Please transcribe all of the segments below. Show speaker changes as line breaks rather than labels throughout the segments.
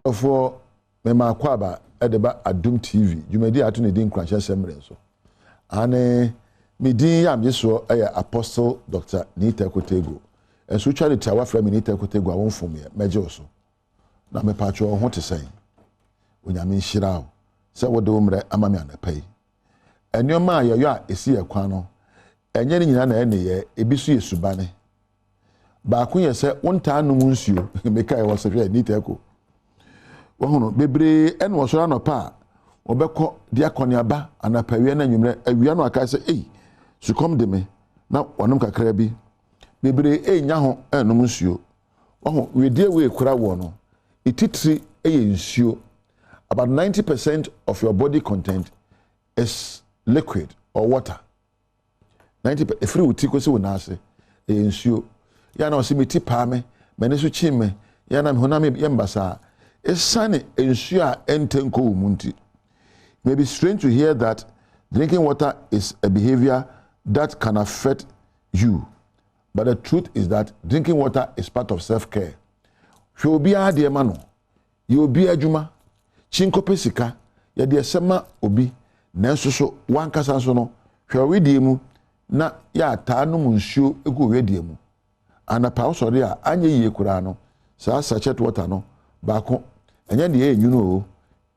Ɔfoɔ mema akwaaba de ba Adom TV dwumadi a ato ne din Nkuranhyɛ Nsɛm Mmerɛ nso. Aane, me din yɛ a megye soɔ yɛ Apostle Doctor Nita Kotego. Nso wotwa no tiawa frɛ me Nita Kotego a womfom yɛ, mɛgye wo so. Na mepatwɔ wo ho te sɛn? Onyame nhyira wo sɛ wode wo mmerɛ ama me anɔpa yi. Nneɛma a yɛyɔ a ɛsi yɛ kwan no, ɛnyɛ ne nyinaa na ɛyɛ nneyɛɛ, ebi nso yɛ subane. Baako yɛ sɛ wontaa nnom nsuo. Mekae wɔ sɛ hwɛ Anita ɛkɔ. Wahunu bebree ɛna wɔsɔre anɔpa a wɔbɛkɔ de akɔneaba anapa awia na anwummerɛ awia no akae sɛ ei sukɔm de me na wɔnom kakra bi. Bebree ɛnya ho ɛnom nsuo. Wahu wedeɛ wei kora woɔ no etitiri ɛyɛ nsuo. About 90% of your body content is liquid or water. 90 pɛ ɛfiri wo ti kɔsi wo nan ase ɛyɛ nsuo yɛ na ɔsɛ me ti paa me m'ani so kyin me yɛ na me honam yɛ mbasaa ɛsiane nsuo a ɛntɛ nkɔ wo mu nti. It may be strange to hear that drinking water is a behavior that can affect you, but the truth is that drinking water is part of self-care. Hwɛ obiara deɛ ma no. Yɛ obi adwuma, kyin kɔpɛ sika, yɛ deɛ ɛsɛ ma obi, nanso so w'ankasa nso no, hwɛ wo wedeɛ mu na yɛ a taa nom nsuo gu wo wedeɛ mu. Anapa wosɔre a, anyɛ yie koraa no, saa sachet water no baako, ɛnyɛ deɛ ɛyɛ nwunu oo,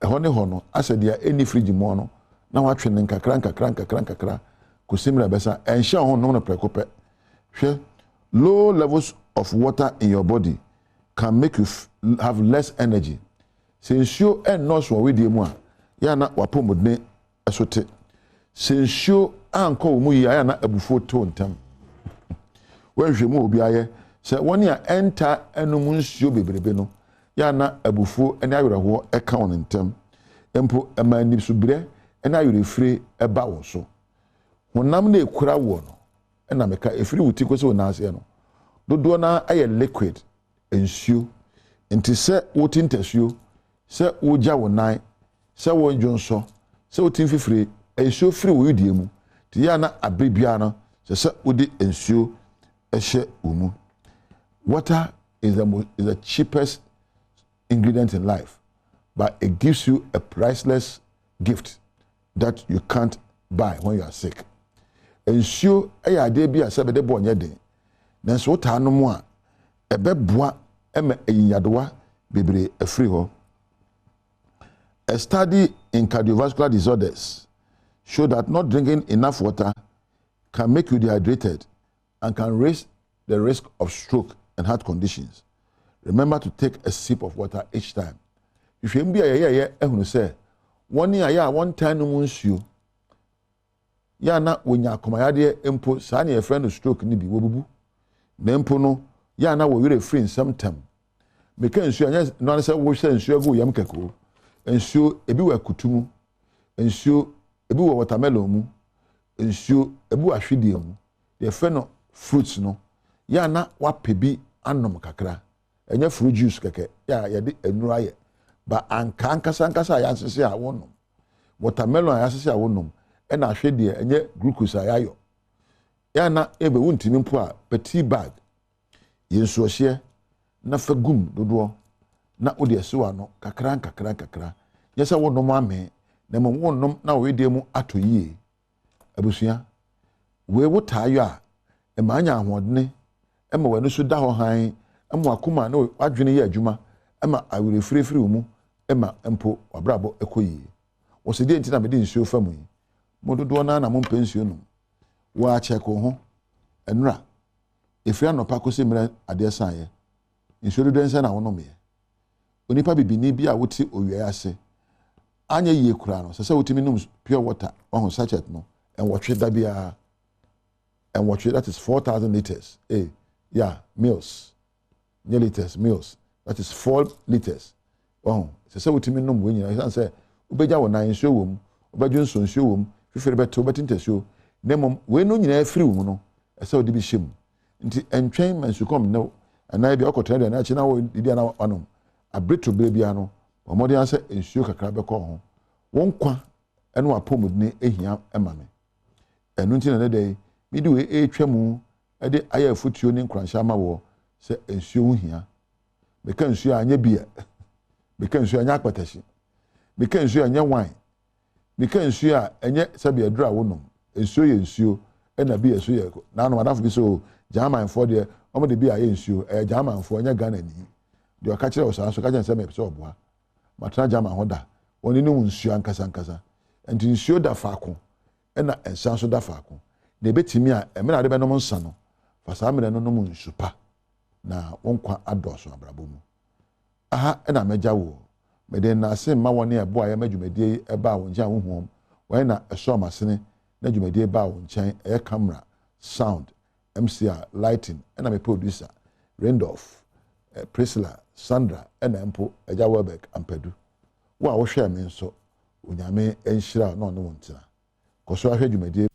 ɛhɔ ne hɔ no, asɛ deɛ ɛnni fridge mu no, na woatwe no nkakra nkakra nkakra nkakra kɔsi mmerɛ a ɛbɛsa. Ɛnhyɛ wo ho nnom no prɛko pɛ. Hwɛ, low levels of water in your body can make you have less energy. Sɛ nsuo nnɔɔso wɔ wedeɛ mu a, yɛ a na w'apɔmuden so te. Sɛ nsuo ankɔ wo mu yie a, yɛ a na abufuo te wo ntɛm. Wɔnhwɛ mu obi ayɛ sɛ wɔn a ɛntaa nnom nsuo bebrebe no, yɛ a na abufuo ne awerɛhoɔ ka wɔn ntɛm. Mpo ɛma anisobrɛ ne awerɛfire ba wɔn so. Honam no ekura woɔ no, ɛna meka ɛfiri wo ti kɔsi wo nan aseɛ no, dodoɔ no ara yɛ liquid, nsuo. Nti sɛ wote ntasuo, sɛ wogya wo nan, sɛ wodwonsɔ, sɛ wote mfifire, nsuo firi wo wedeɛ mu. Nti yɛ a na abere biara no, sɛ sɛ wode nsuo hyɛ wo mu. Water is the, most, is the cheapest ingredient in life, but it gives you a priceless gift that you can't buy when you are sick. Nsuo yɛ adeɛ bi a sɛ bɛde bɔ nyɛ den, nanso wotaa nom a, ɛbɛboa ma ayi nyadewa bebree afiri hɔ. A study in cardiovascular disorders show that not drinking enough water can make you dehydrated and can raise the risk of stroke and heart conditions. Remember to take a sip of water each time. Hwehwɛmu bi a yɛyɛeɛ ahunu sɛ wɔn a yɛ a wɔntaa nom nsuo yɛ a na wɔnya akomayadeɛ mpo saa ne yɛfrɛ no stroke no bi wɔbubu na mpo no yɛ a na wɔwerɛ firi nsɛm tɛm. Meka nsuo a nyɛ no ano sɛ wohyɛ nsuo agu yam kɛkɛ o. Nsuo ebi wɔ akutu mu, nsuo ebi wɔ watermelon mu, nsuo ebi wɔ ahwedeɛ mu. Yɛfrɛ no fruits no yɛ a na wapɛ bi anom kakra. Ɛnyɛ fruit juice kɛkɛ yɛ a yɛde nnuro ayɛ ba anka ankasa ankasa a yɛasese a wonom, watermelon a yɛasese a wonom, ɛna ahwedeɛ ɛnyɛ glucose a yɛayɔ. Yɛ a na ebe wontumi mpo a pɛ tea bag yɛ nsuohyeɛ na fa gum dodoɔ na wode asi w'ano kakra nkakra nkakra. Nyɛ sɛ wonom amee na mmom wonom na wo wedeɛ mu atɔ yie. Abusua, wei wotaa yɔ a, ɛma anya ahoɔdene, ɛma w'ani so da hɔ hann, ɛma w'akoma ne w'adwene yɛ adwuma, ɛma awerɛfiri firi wo mu, ɛma mpo w'abrabɔ kɔ yie. Wɔsɛ deɛ nti na mede nsuo fa mu yi? Mo dodoɔ no ara na mompɛ nsuo nom. Wɔakyɛke wo ho nnora, ɛfiri anɔpa kɔsi mmerɛ adeɛ saeɛ. Nsuo dodoɔ sɛn na wonomeɛ? Onipa bibini bi a wote owia yi ase, anyɛ yie koraa no, sɛ sɛ wotumi nom pure water, wahu sachet no, nwɔtwe da biara. Nwɔtwe, that is 4,000 litres. Eh, yeah, mils. Nyɛ litres, mils. That is 4 litres. Wahu, sɛ sɛ wotumi nom wei nyinaa, ɛsiane sɛ wobɛgya wo nan nsuo wɔ mu, wobɛdwo nso nsuo wɔ mu, fifiri bɛte, wobɛte ntasuo. Na mmom, wei no nyinaa firi wo mu no, ɛsɛ wode bi hyɛ mu. Nti ɛntwɛn ma nsukɔm nne wo, anaa ebi ɔkɔtena aduane akyi na wodidi anaa wanom. Abere to bere biara no, bɔ mmɔden ara sɛ nsuo kakra bɛkɔ wo ho. Wo nkwa ne w'apɔmuden hia ma me. Ɛno nti na ɛnnɛ da yi, mede wei retwa mu de ayɛ afotuo ne nkuranhyɛ ama woɔ sɛ nsuo ho hia. Meka nsuo a, anyɛ beer. Meka nsuo a, ɛnyɛ akpatahyi. Meka nsuo a, ɛnyɛ wine. Meka nsuo a, ɛnyɛ sɛbi aduru a wonom. Nsuo yɛ nsuo, ɛna beer nso yɛ. Nanom adamfo bi sɛ o, Germanfoɔ deɛ, wɔn de beer ayɛ nsuo. Ɛyɛ Germanfoɔ, ɛnyɛ Ghanani. Deɛ ɔka kyerɛ wo saa nso, ka kyerɛ no sɛ mepɛ sɛ ɔboa. Matena German hɔ da. Wɔn nom nsuo ankasa ankasa. Nti nsuo da faako, ɛna nsa nso da faako. Na ebetumi a, mmerɛ a wode bɛnom nsa no, fa saa mmerɛ no nom nsu pa, na wo nkwa adɔɔso abrabɔ mu. Aha na mɛgya woɔ. Mede nnaase rema wɔn a ɛboaeɛ ma dwumadie yi baa wo nkyɛn a wohu wɔn, wɔn na ɛsɔɔ m'asene na dwumadie yi baa wo nkyɛn, ɛyɛ camera, sound, MCR, lighting, ɛna me producer, Rindolph, Priscilla, Sandra ɛna mpo Agya Welbeck Ampadu. Wo a wohwɛɛ me nso, Onyame nhyira wo na ɔne wo ntena. Kɔ so ara hwɛ dwumadie.